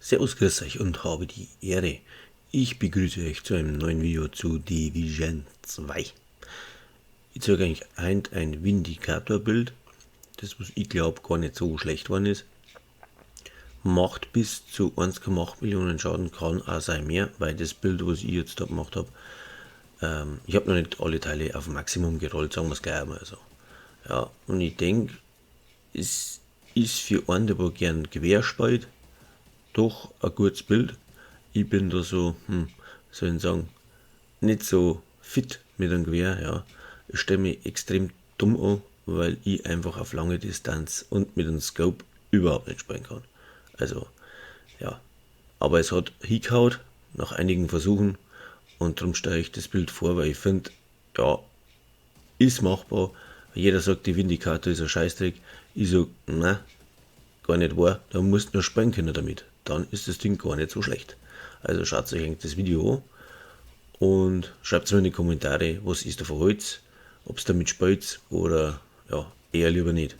Servus, grüß euch und habe die Ehre. Ich begrüße euch zu einem neuen Video zu Division 2. Ich zeige euch ein Vindicator-Build, das was ich glaub gar nicht so schlecht geworden ist. Macht bis zu 1,8 Millionen Schaden, kann auch sein mehr, weil das Build, was ich jetzt da gemacht hab, ich hab noch nicht alle Teile auf Maximum gerollt, sagen wir's gleich einmal so. Ja, und ich denk, es ist für einen, der gern Gewehr spielt, doch ein gutes Build. Ich bin da so, soll ich sagen, nicht so fit mit dem Gewehr, ja. Ich stelle mich extrem dumm an, weil ich einfach auf lange Distanz und mit dem Scope überhaupt nicht spielen kann. Aber es hat hingehauen nach einigen Versuchen und darum stelle ich das Build vor, weil ich find, ja, ist machbar. Jeder sagt, die Vindicator ist ein Scheißdreck. Ich sag, na, gar nicht wahr, da musst du nur spielen können damit. Dann ist das Ding gar nicht so schlecht. Also schaut euch das Video an und schreibt mir in die Kommentare, was ist da für Holz, ob's damit spielt oder ja, eher lieber nicht.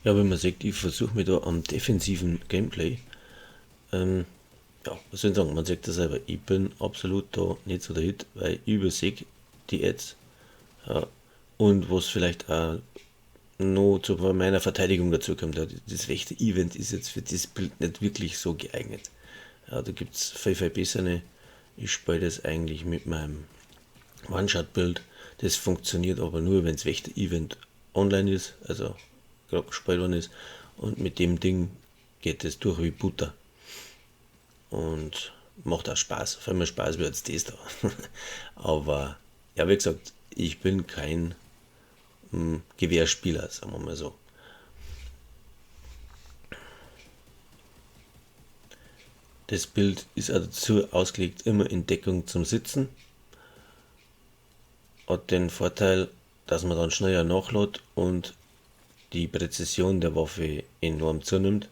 Ja, wenn man sieht, ich versuche mich da am defensiven Gameplay. Ja, was soll ich sagen, man sieht das selber, ich bin absolut da nicht so der Hit, weil ich übersehe die Ads. Ja, und was vielleicht auch noch zu meiner Verteidigung dazu kommt, ja, das rechte Event ist jetzt für das Build nicht wirklich so geeignet. Ja, da gibt's viel, viel bessere. Ich spiele das eigentlich mit meinem One-Shot-Build. Das funktioniert aber nur, wenn's Wächter-Event online ist, also gerade gespielt worden ist. Und mit dem Ding geht es durch wie Butter. Und macht auch Spaß. Vor allem Spaß wie jetzt das da. Aber ja, wie gesagt, ich bin kein Gewehrspieler, sagen wir mal so. Das Build ist auch dazu ausgelegt, immer in Deckung zum Sitzen. Hat den Vorteil, dass man dann schneller nachlädt und die Präzision der Waffe enorm zunimmt.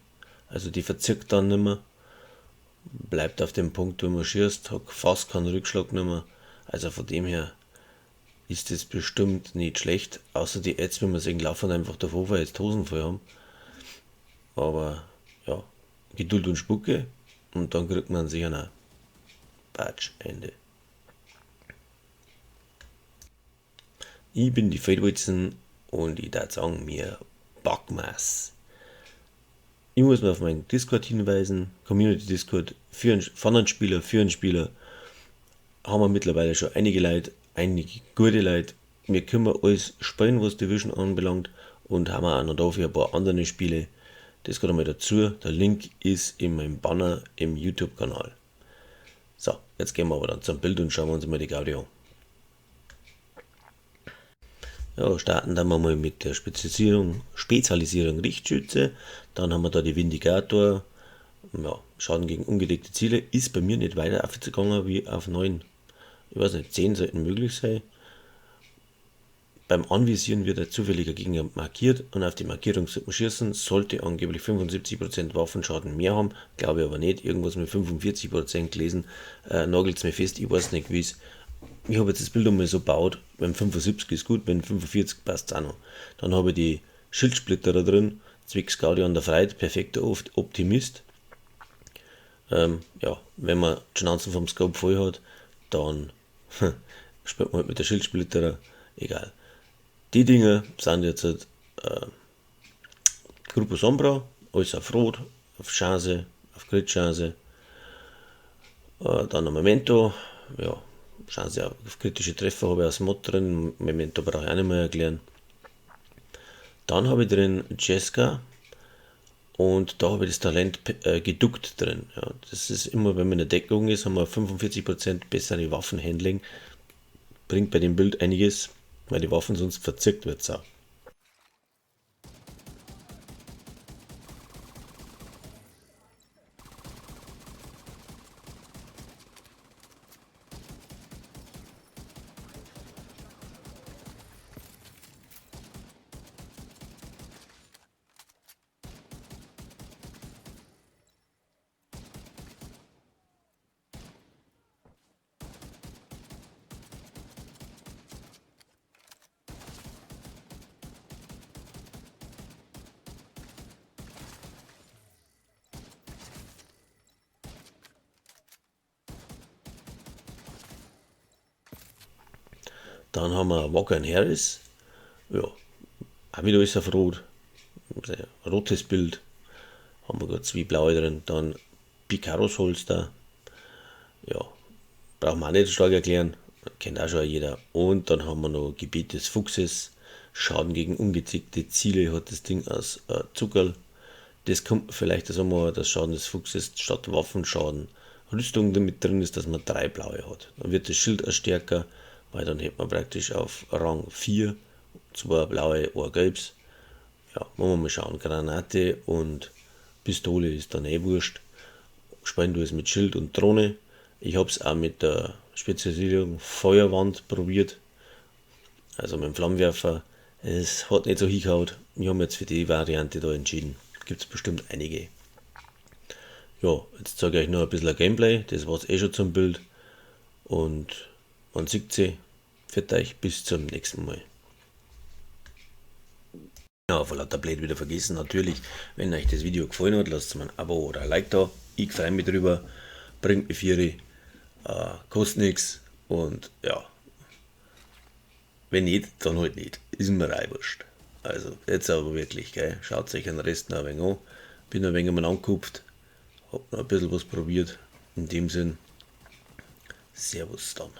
Also die verzirkt dann nimmer, bleibt auf dem Punkt, wo man schießt, hat fast keinen Rückschlag nimmer. Also von dem her ist das bestimmt nicht schlecht, außer die Ads, wenn man sehen, laufen einfach davor, weil jetzt Hosen voll haben. Aber ja, Geduld und Spucke und dann kriegt man sicher noch Patsch, Ende. Ich bin die Feldwalzen und ich darf sagen, mir packen wir's. Ich muss mir auf meinen Discord hinweisen, Community Discord, von einem Spieler, für einen Spieler, haben wir mittlerweile schon einige Leute, einige gute Leute. Wir können alles spielen, was Division anbelangt, und haben auch noch dafür ein paar andere Spiele. Das geht einmal dazu. Der Link ist in meinem Banner im YouTube-Kanal. So, jetzt gehen wir aber dann zum Bild und schauen wir uns mal die Gaudi an. Ja, starten dann wir mal mit der Spezialisierung Richtschütze. Dann haben wir da die Vindicator. Ja, Schaden gegen ungedeckte Ziele ist bei mir nicht weiter aufgegangen wie auf 9. Ich weiß nicht, 10 sollten möglich sein. Beim Anvisieren wird ein zufälliger Gegner markiert und auf die Markierung sollte man schießen, sollte angeblich 75% Waffenschaden mehr haben, glaube ich aber nicht, irgendwas mit 45% gelesen, nagelt's mir fest, ich weiß nicht wie's. Ich habe jetzt das Bild einmal so gebaut, wenn 75 ist gut, wenn 45 passt's auch noch. Dann habe ich die Schildsplitter da drin, zwecks Gaudi an der Freit, perfekter Optimist. Ja, wenn man die Schnauzen vom Scope voll hat, dann spielt man halt mit der Schildsplitter, egal. Die Dinger sind jetzt halt Gruppe Sombra, alles auf Rot, auf Chance, auf Crit-Chance. Dann ein Memento, ja, Chance auf kritische Treffer habe ich als Mod drin, Memento brauche ich auch nicht mehr erklären. Dann habe ich drin Jessica und da habe ich das Talent geduckt drin. Ja, das ist immer, wenn man in der Deckung ist, haben wir 45% bessere Waffenhandling. Bringt bei dem Bild einiges, weil die Waffen sonst verzirkt wird. So. Dann haben wir Walker and Harris. Ja, auch wieder alles auf Rot. Sehr rotes Bild. Haben wir gerade zwei blaue drin. Dann Picaros Holster. Ja, brauchen wir auch nicht so stark erklären. Kennt auch schon jeder. Und dann haben wir noch Gebet des Fuchses. Schaden gegen ungezickte Ziele hat das Ding aus Zuckerl. Das kommt vielleicht, das haben wir, das Schaden des Fuchses statt Waffenschaden. Rüstung damit drin ist, dass man drei blaue hat. Dann wird das Schild auch stärker, weil dann hätte man praktisch auf Rang 4 zwei blaue, ein gelbes. Ja, wollen wir mal schauen. Granate und Pistole ist dann eh wurscht. Spielen du es mit Schild und Drohne. Ich habe es auch mit der Spezialisierung Feuerwand probiert. Also mit dem Flammenwerfer. Es hat nicht so hingehauen. Ich habe mich jetzt für die Variante da entschieden. Gibt es bestimmt einige. Ja, jetzt zeige ich euch noch ein bisschen Gameplay. Das war es eh schon zum Bild. Und man sieht sie. Für euch bis zum nächsten Mal. Ja, vor lauter Blöd wieder vergessen. Natürlich, wenn euch das Video gefallen hat, lasst mir ein Abo oder ein Like da. Ich freue mich drüber. Bringt mir Viere. Kostet nichts. Und ja, wenn nicht, dann halt nicht. Ist mir auch wurscht. Also, jetzt aber wirklich, gell. Schaut euch den Rest noch ein wenig an. Bin ein wenig mal angekupft. Hab noch ein bisschen was probiert. In dem Sinn, Servus dann.